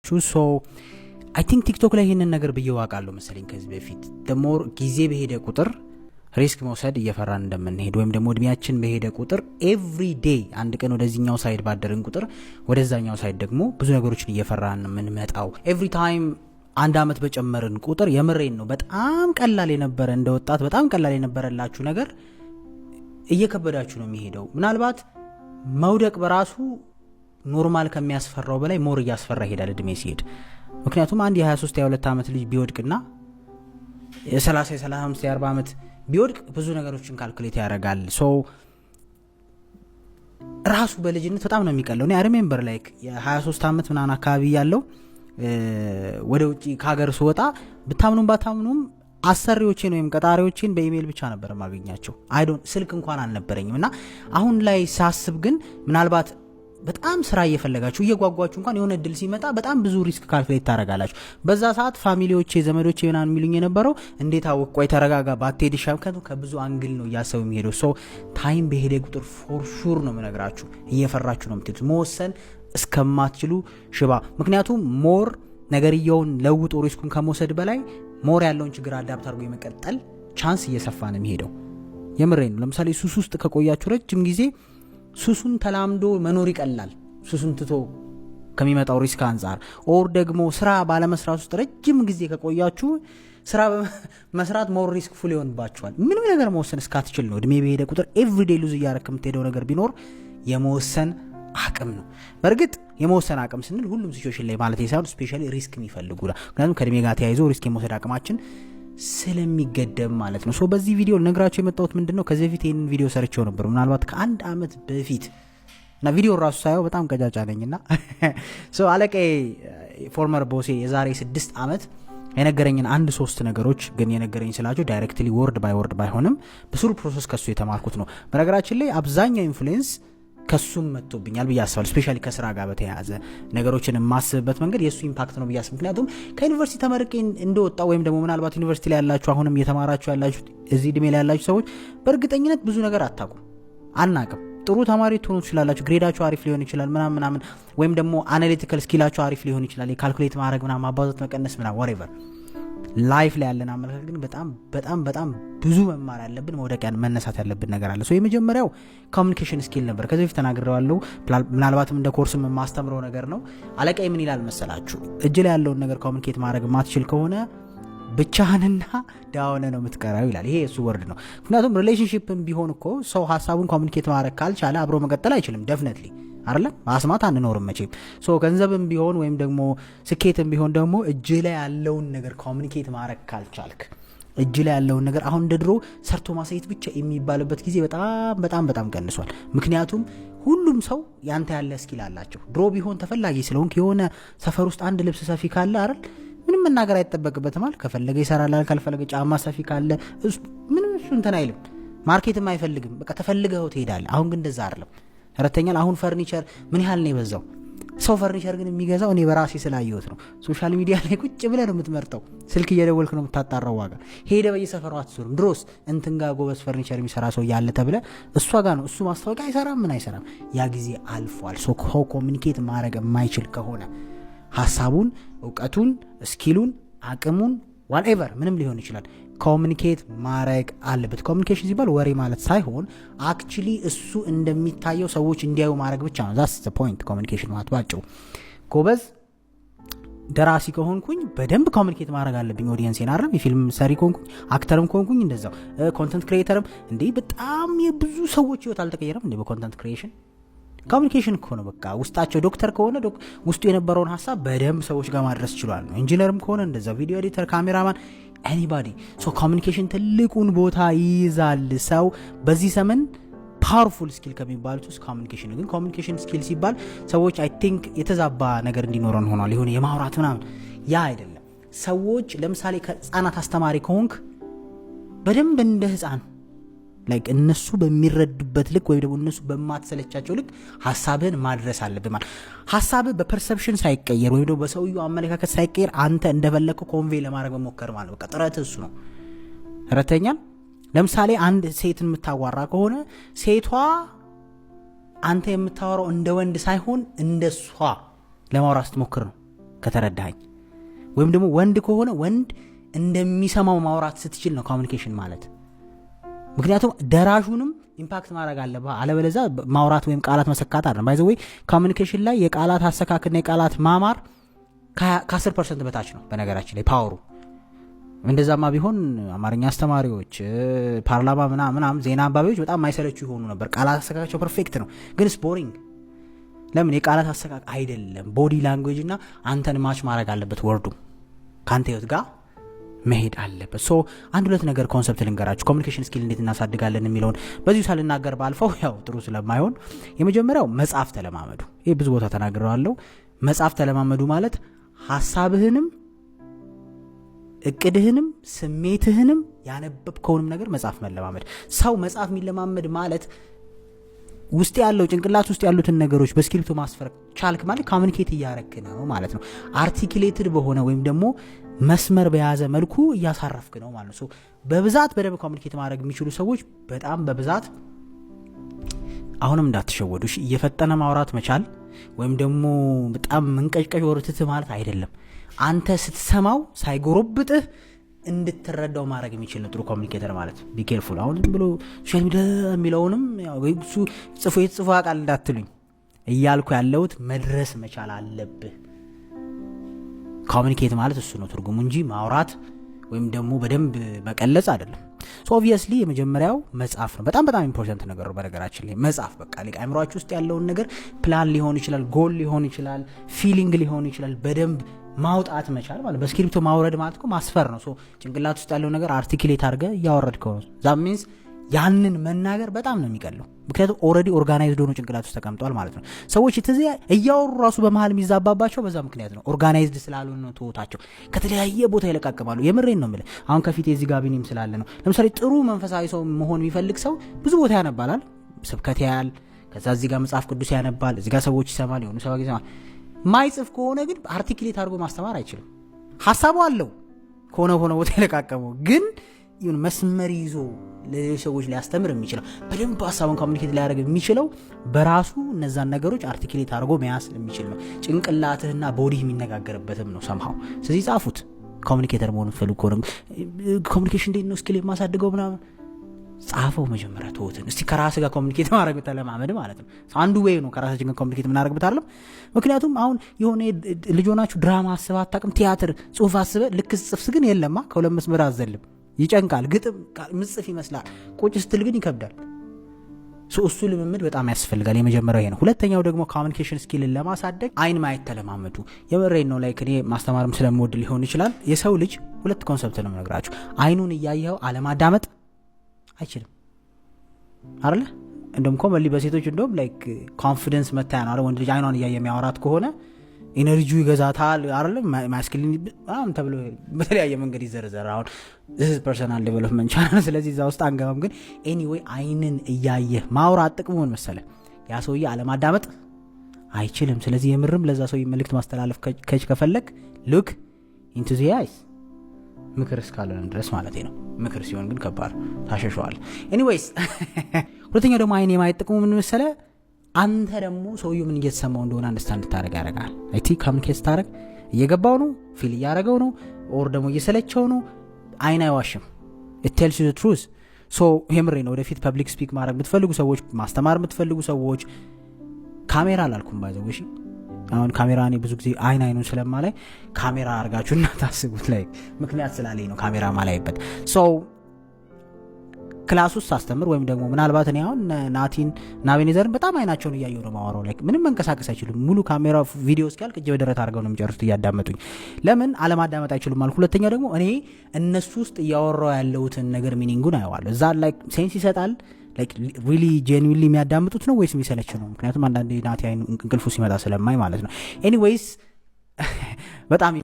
ትችላላችሁ። So I think ቲክቶክ ላይ ይህንን ነገር ብዬ አውቃለሁ መሰለኝ ከዚህ በፊት። The more ጊዜ በሄደ ቁጥር risk መውሰድ እየፈራን እንደምንሄድ ወይም ደግሞ እድሜያችን በሄደ ቁጥር every day አንድ ቀን ወደዚህኛው side ባደርን ቁጥር ወደዛኛው side ደግሞ ብዙ ነገሮችን እየፈራን የምንመጣው፣ every time አንድ አመት በጨመርን ቁጥር፣ የምሬን ነው፣ በጣም ቀላል የነበረ፣ እንደ ወጣት በጣም ቀላል የነበረላችሁ ነገር እየከበዳችሁ ነው የሚሄደው። ምናልባት መውደቅ በራሱ normal ከሚያስፈራው በላይ more እያስፈራ ይሄዳል እድሜ ሲሄድ። ምክንያቱም አንድ የ23 የ22 ዓመት ልጅ ቢወድቅና የ30፣ የ35፣ የ40 ዓመት ቢወድቅ ብዙ ነገሮችን calculate ያደርጋል። So ራሱ በልጅነት በጣም ነው የሚቀለው። እኔ remember like የ23 ዓመት ምናምን አካባቢ ያለው ወደ ውጭ ከሀገር ስወጣ ብታምኑም ባታምኑም አሰሪዎቼን ወይም ቀጣሪዎቼን በኢሜይል ብቻ ነበር የማገኛቸው። I don't ስልክ እንኳን አልነበረኝም። እና አሁን ላይ ሳስብ ግን ምናልባት በጣም ስራ እየፈለጋችሁ እየጓጓችሁ እንኳን የሆነ እድል ሲመጣ በጣም ብዙ risk calculate ታደርጋላችሁ። በዛ ሰዓት family ዎቼ፣ ዘመዶቼ ምናምን የሚሉኝ የነበረው እንዴት አወቅ፣ ቆይ ተረጋጋ፣ ባትሄድ ይሻላል። ከብዙ angle ነው እያሰቡ የሚሄደው። So time በሄደ ቁጥር for sure ነው የምነግራችሁ፣ እየፈራችሁ ነው የምትሄዱት መወሰን እስከማትችሉ ሽባ። ምክንያቱም more ነገርየውን ለውጦ risk ኡን ከመውሰድ በላይ more ያለውን ችግር adapt አድርጎ የመቀጠል chance እየሰፋ ነው የሚሄደው። የምሬን ነው። ለምሳሌ ሱስ ውስጥ ከቆያችሁ ረጅም ጊዜ ሱሱን ተላምዶ መኖር ይቀላል ሱሱን ትቶ ከሚመጣው risk አንጻር። Or ደግሞ ስራ ባለመስራት ውስጥ ረጅም ጊዜ ከቆያችሁ ስራ መስራት more riskful ይሆንባችኋል። ምንም ነገር መወሰን እስካትችል ነው። እድሜ በሄደ ቁጥር everyday lose እያረክ የምትሄደው ነገር ቢኖር የመወሰን አቅም ነው። በእርግጥ የመወሰን አቅም ስንል ሁሉም situation ላይ ማለት ሳይሆን especially risk የሚፈልጉ፣ ምክንያቱም ከእድሜ ጋር ተያይዞ risk የመውሰድ አቅማችን ስለሚገደብ ማለት ነው። So በዚህ ቪዲዮ ልነግራችሁ የመጣሁት ምንድን ነው? ከዚህ በፊት ይህንን ቪዲዮ ሰርቼው ነበር ምናልባት ከአንድ ዓመት በፊት እና ቪዲዮ ራሱ ሳየው በጣም ቀጫጫ ነኝ። እና አለቃዬ፣ former boss ኤ የዛሬ 6 ዓመት የነገረኝን አንድ ሶስት ነገሮች፣ ግን የነገረኝ ስላቸው directly word by word ባይሆንም በ through process ከሱ የተማርኩት ነው። በነገራችን ላይ አብዛኛው influence ከሱም መጥቶብኛል ብዬ አስባለሁ። Especially ከስራ ጋር በተያያዘ ነገሮችን የማስብበት መንገድ የእሱ impact ነው ብዬ አስብ። ምክንያቱም ከዩኒቨርሲቲ ተመርቄ እንደወጣ ወይም ደግሞ ምናልባት ዩኒቨርሲቲ ላይ ያላችሁ፣ አሁንም እየተማራችሁ ያላችሁ፣ እዚህ እድሜ ላይ ያላችሁ ሰዎች በእርግጠኝነት ብዙ ነገር አታውቁም፣ አናቅም። ጥሩ ተማሪ ትሆኑ ትችላላችሁ፣ grade ኣችሁ አሪፍ ሊሆን ይችላል ምናምን ምናምን፣ ወይም ደግሞ analytical skill ኣችሁ አሪፍ ሊሆን ይችላል፣ የ calculate ማድረግ ምናምን፣ ማባዛት፣ መቀነስ ምናምን whatever። Life ላይ ያለን አመለካከት ግን በጣም በጣም በጣም ብዙ መማር ያለብን፣ መውደቅ መነሳት ያለብን ነገር አለ። የመጀመሪያው communication skill ነበር። ከዚህ በፊት ተናግሬዋለሁ። ምናልባትም እንደ ኮርስም የማስተምረው ነገር ነው። አለቃዬ ምን ይላል መሰላችሁ? እጅ ላይ ያለውን ነገር communicate ማድረግ ማትችል ከሆነ ብቻህንና ድሃ ሆነህ ነው የምትቀረው ይላል። ይሄ የእሱ word ነው። ምክንያቱም relationship ም ቢሆን እኮ ሰው ሀሳቡን communicate ማድረግ ካልቻለ አብሮ መቀጠል አይችልም። Definitely አይደለም፣ አስማት አንኖርም መቼም። So ገንዘብም ቢሆን ወይም ደግሞ ስኬትም ቢሆን ደግሞ እጅህ ላይ ያለውን ነገር communicate ማድረግ ካልቻልክ፣ እጅ ላይ ያለውን ነገር፣ አሁን እንደ ድሮ ሰርቶ ማሳየት ብቻ የሚባልበት ጊዜ በጣም በጣም በጣም ቀንሷል። ምክንያቱም ሁሉም ሰው ያንተ ያለ skill አላቸው። ድሮ ቢሆን ተፈላጊ ስለሆንክ የሆነ ሰፈር ውስጥ አንድ ልብስ ሰፊ ካለ አይደል ምንም መናገር አይጠበቅበትም። ከፈለገ ይሰራላል፣ ካልፈለገ ጫማ ሰፊ ካለ ምንም እሱ እንትን አይልም፣ market ም አይፈልግም። በቃ ተፈልገው ትሄዳለህ። አሁን ግን እንደዛ አይደለም። ረተኛል። አሁን ፈርኒቸር ምን ያህል ነው የበዛው? ሰው ፈርኒቸር ግን የሚገዛው እኔ በራሴ ስላየሁት ነው። Social media ላይ ቁጭ ብለህ ነው የምትመርጠው። ስልክ እየደወልክ ነው የምታጣራው ዋጋ። ሄደህ በየሰፈሩ አትዞርም። ድሮስ እንትን ጋ ጎበዝ ፈርኒቸር የሚሰራ ሰው ያለ ተብለ እሷ ጋ ነው። እሱ ማስታወቂያ አይሰራም፣ ምን አይሰራም። ያ ጊዜ አልፏል። ሰው communicate ማድረግ የማይችል ከሆነ ሀሳቡን፣ እውቀቱን፣ skill ኡን፣ አቅሙን፣ whatever ምንም ሊሆን ይችላል communicate ማድረግ አለበት። Communication ሲባል ወሬ ማለት ሳይሆን actually እሱ እንደሚታየው ሰዎች እንዲያዩ ማድረግ ብቻ ነው። That's the point communication ማለት ባጭሩ። ጎበዝ ደራሲ ከሆንኩኝ በደንብ communicate ማድረግ አለብኝ audience ኤን፣ አይደለም? የፊልም ሰሪ ከሆንኩኝ፣ actor ም ከሆንኩኝ እንደዛው፣ content creator ም። እንዴ በጣም የብዙ ሰዎች ህይወት አልተቀየረም እንዴ በ content creation? Communication እኮ ነው። በቃ ውስጣቸው ዶክተር ከሆነ ውስጡ የነበረውን ሀሳብ በደንብ ሰዎች ጋር ማድረስ ችሏል ነው። ኢንጂነርም ከሆነ እንደዛ፣ video editor፣ cameraman፣ anybody። So communication ትልቁን ቦታ ይይዛል። ሰው በዚህ ዘመን powerful skill ከሚባሉት ውስጥ communication። ግን communication skill ሲባል ሰዎች I think የተዛባ ነገር እንዲኖረን ሆኗል። የሆነ የማውራት ምናምን፣ ያ አይደለም። ሰዎች ለምሳሌ ከህፃናት አስተማሪ ከሆንክ በደንብ እንደ ህፃን like እነሱ በሚረዱበት ልክ ወይም ደግሞ እነሱ በማትሰለቻቸው ልክ ሀሳብህን ማድረስ አለብህ። ማለት ሀሳብህ በ perception ሳይቀየር ወይም ደግሞ በሰውየው አመለካከት ሳይቀየር አንተ እንደፈለግከው convey ለማድረግ መሞከር ማለት በቃ ጥረት እሱ ነው። ረተኛል። ለምሳሌ አንድ ሴትን የምታዋራ ከሆነ ሴቷ አንተ የምታወራው እንደ ወንድ ሳይሆን እንደ እሷ ለማውራት ስትሞክር ነው። ከተረዳኸኝ። ወይም ደግሞ ወንድ ከሆነ ወንድ እንደሚሰማው ማውራት ስትችል ነው communication ማለት። ምክንያቱም ደራሹንም impact ማድረግ አለብህ። አለበለዛ ማውራት ወይም ቃላት መሰካት አይደለም። By the way, communication ላይ የቃላት አሰካክና የቃላት ማማር ከ10% በታች ነው በነገራችን ላይ power ኡ። እንደዛማ ቢሆን አማርኛ አስተማሪዎች፣ ፓርላማ ምናምን ዜና አንባቢዎች በጣም ማይሰለቹ ይሆኑ ነበር። ቃላት አሰካካቸው perfect ነው፣ ግን it's boring። ለምን? የቃላት አሰካክ አይደለም፣ body language እና አንተን match ማድረግ አለበት። Word ኡ ከአንተ ህይወት ጋር መሄድ አለበት። So አንድ ሁለት ነገር concept ልንገራችሁ፣ communication skill እንዴት እናሳድጋለን የሚለውን በዚሁ ሳልናገር ባልፈው ያው ጥሩ ስለማይሆን፣ የመጀመሪያው መጻፍ ተለማመዱ። ይህ ብዙ ቦታ ተናግረዋለሁ። መጻፍ ተለማመዱ ማለት ሀሳብህንም እቅድህንም ስሜትህንም ያነበብከውንም ነገር መጻፍ መለማመድ። ሰው መጻፍ የሚለማመድ ማለት ውስጥ ያለው ጭንቅላት ውስጥ ያሉትን ነገሮች በእስክሪብቶ ማስፈር ቻልክ ማለት communicate እያረክ ነው ማለት ነው። Articulated በሆነ ወይም ደግሞ መስመር በያዘ መልኩ እያሳረፍክ ነው ማለት ነው። በብዛት በደንብ communicate ማድረግ የሚችሉ ሰዎች በጣም በብዛት፣ አሁንም እንዳትሸወዱ፣ እየፈጠነ ማውራት መቻል ወይም ደግሞ በጣም መንቀጭቀጭ ወርትት ማለት አይደለም። አንተ ስትሰማው ሳይጎረብጥህ እንድትረዳው ማድረግ የሚችል ነው ጥሩ communicator ማለት። Be careful። አሁን ዝም ብሎ social media የሚለውንም እሱ ጽፎ የተጽፎ ያውቃል እንዳትሉኝ፣ እያልኩ ያለሁት መድረስ መቻል አለብህ። Communicate ማለት እሱ ነው ትርጉሙ እንጂ ማውራት ወይም ደግሞ በደንብ መቀለጽ አይደለም። So obviously የመጀመሪያው መጻፍ ነው። በጣም በጣም important ነገር ነው። በነገራችን ላይ መጻፍ በቃ አእምሯችሁ ውስጥ ያለውን ነገር ፕላን ሊሆን ይችላል፣ ጎል ሊሆን ይችላል፣ feeling ሊሆን ይችላል፣ በደንብ ማውጣት መቻል ማለት በስክሪፕቶ ማውረድ ማለት እኮ ማስፈር ነው። So ጭንቅላት ውስጥ ያለው ነገር articulate አድርገህ እያወረድከው ነው። That means ያንን መናገር በጣም ነው የሚቀለው። ምክንያቱም already organized ሆኖ ጭንቅላት ውስጥ ተቀምጧል ማለት ነው። ሰዎች ትዝ እያወሩ ራሱ በመሀል የሚዛባባቸው በዛ ምክንያት ነው። Organized ስላልሆነ ነው። ትወታቸው ከተለያየ ቦታ ይለቃቅማሉ። የምሬን ነው የምልህ። አሁን ከፊቴ እዚህ ጋር ቢኒም ስላለ ነው። ለምሳሌ ጥሩ መንፈሳዊ ሰው መሆን የሚፈልግ ሰው ብዙ ቦታ ያነባላል፣ ስብከት ያያል። ከዛ እዚህ ጋር መጽሐፍ ቅዱስ ያነባል፣ እዚህ ጋር ሰዎች ይሰማል፣ የሆኑ ሰዎች ይሰማል። ማይጽፍ ከሆነ ግን articulate አድርጎ ማስተማር አይችልም። ሀሳቡ አለው፣ ከሆነ ሆነ ቦታ የለቃቀመው፣ ግን ይሁን መስመር ይዞ ለሌሎች ሰዎች ሊያስተምር የሚችለው፣ በደንብ ሀሳቡን communicate ሊያደርግ የሚችለው በራሱ እነዛን ነገሮች articulate አድርጎ መያዝ የሚችል ነው። ጭንቅላትህና body ህ የሚነጋገርበትም ነው somehow። ስለዚህ ጻፉት። Communicator መሆን የምትፈልጉ ከሆነ፣ communication እንዴት ነው skill የማሳድገው ምናምን፣ ጻፈው መጀመሪያ ትወትን። እስቲ ከራስ ጋር communicate ማድረግ ተለማመድ ማለት ነው። አንዱ way ነው ከራሳችን ጋር communicate የምናደርግበት አይደለም። ምክንያቱም አሁን የሆነ ልጅ ሆናችሁ ድራማ አስበህ አታውቅም። ቲያትር ጽሁፍ አስበህ ልክ ጽፍስ ግን የለማ፣ ከሁለት መስመር አዘልም፣ ይጨንቃል። ግጥም ምጽፍ ይመስላል፣ ቁጭ ስትል ግን ይከብዳል። እሱ ልምምድ በጣም ያስፈልጋል። የመጀመሪያው ይሄ ነው። ሁለተኛው ደግሞ communication skill ን ለማሳደግ አይን ማየት ተለማመዱ። የምሬን ነው። Like እኔ ማስተማርም ስለምወድ ሊሆን ይችላል። የሰው ልጅ ሁለት concept ነው የምነግራችሁ። አይኑን እያየኸው አለማዳመጥ አይችልም አይደለ? እንደውም commonly በሴቶች እንደውም like confidence መታያ ነው አይደል? ወንድ ልጅ አይኗን እያየ የሚያወራት ከሆነ energy ው ይገዛታል አይደለም? Masculine በጣም ተብሎ በተለያየ መንገድ ይዘረዘራል። አሁን this is personal development channel፣ ስለዚህ እዛ ውስጥ አንገባም። ግን anyway አይንን እያየህ ማውራት ጥቅሙ ምን መሰለህ? ያ ሰውዬ አለማዳመጥ አይችልም። ስለዚህ የምርም ለዛ ሰውዬ መልእክት ማስተላለፍ ከፈለግ look into the eyes፣ ምክር እስካልሆነ ድረስ ማለት ነው። ምክር ሲሆን ግን ከባድ ታሸሸዋል። Anyways፣ ሁለተኛው ደግሞ አይን የማየት ጥቅሙ ምን መሰለ? አንተ ደግሞ ሰውየው ምን እየተሰማው እንደሆነ understand እንድታደረግ ያደርጋል። I think communicate ስታደረግ እየገባው ነው፣ feel እያደረገው ነው፣ or ደግሞ እየሰለቸው ነው። አይን አይዋሽም። It tells you the truth። So የምሬ ነው። ወደፊት public speak ማድረግ የምትፈልጉ ሰዎች፣ ማስተማር የምትፈልጉ ሰዎች፣ ካሜራ አላልኩም by the way። አሁን ካሜራ እኔ ብዙ ጊዜ አይን አይኑን ስለማላይ ካሜራ አድርጋችሁ እንዳታስቡት፣ like ምክንያት ስላለኝ ነው ካሜራ ማላይበት። So class ውስጥ ሳስተምር ወይም ደግሞ ምናልባት እኔ አሁን ናቲን እና አቤኔዘርን በጣም አይናቸውን እያየሁ ነው ማወራው። Like ምንም መንቀሳቀስ አይችሉም። ሙሉ ካሜራ ቪዲዮ እስኪያልቅ እጅ በደረት አድርገው ነው የሚጨርሱት እያዳመጡኝ። ለምን አለማዳመጥ አይችሉም አልኩ። ሁለተኛ ደግሞ እኔ እነሱ ውስጥ እያወራው ያለሁትን ነገር meaning ኡን አየዋለሁ። እዛ like sense ይሰጣል። Like really genuinely የሚያዳምጡት ነው ወይስ የሚሰለች ነው? ምክንያቱም አንዳንዴ ናቲ አይኑ እንቅልፉ ሲመጣ ስለማይ ማለት ነው። Anyways በጣም